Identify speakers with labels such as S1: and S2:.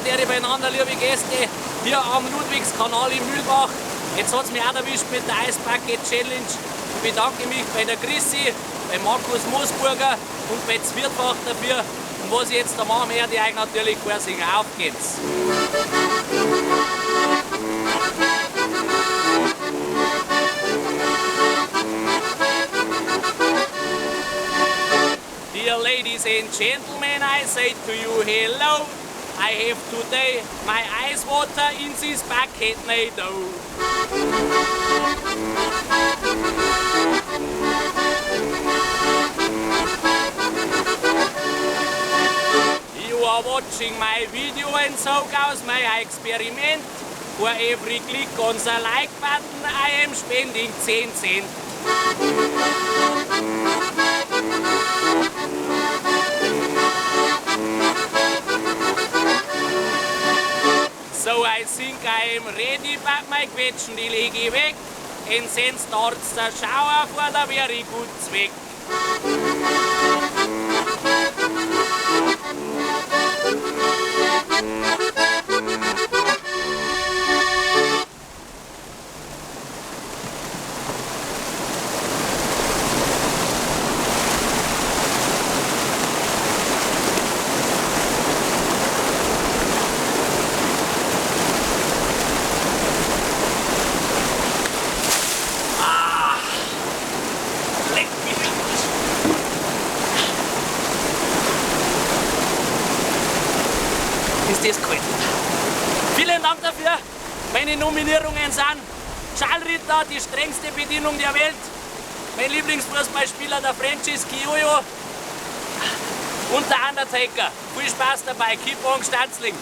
S1: Ehre beieinander, liebe Gäste, hier am Ludwigskanal in Mühlbach. Jetzt hat es mich auch erwischt mit der Ice Bucket Challenge. Ich bedanke mich bei der Chrissy, bei Markus Moosburger und bei Zwirtbach dafür. Und was ich jetzt da machen werde, ich euch natürlich vorsingen. Auf geht's! Dear ladies and gentlemen, I say to you hello. I have today my ice water in this bucket now. You are watching my video and so goes my experiment. For every click on the like button, I am spending 10 cent. So I think I am ready, but my Quetschen, die lege ich weg. And then starts the shower for the very good Zweck. Leck mich am Arsch. Ist das kalt. Vielen Dank dafür. Meine Nominierungen sind Schallritter, die strengste Bedienung der Welt. Mein Lieblingsfußballspieler, der Francis Kiyoyo. Und der Undertaker. Viel Spaß dabei. Keep on Stanzling.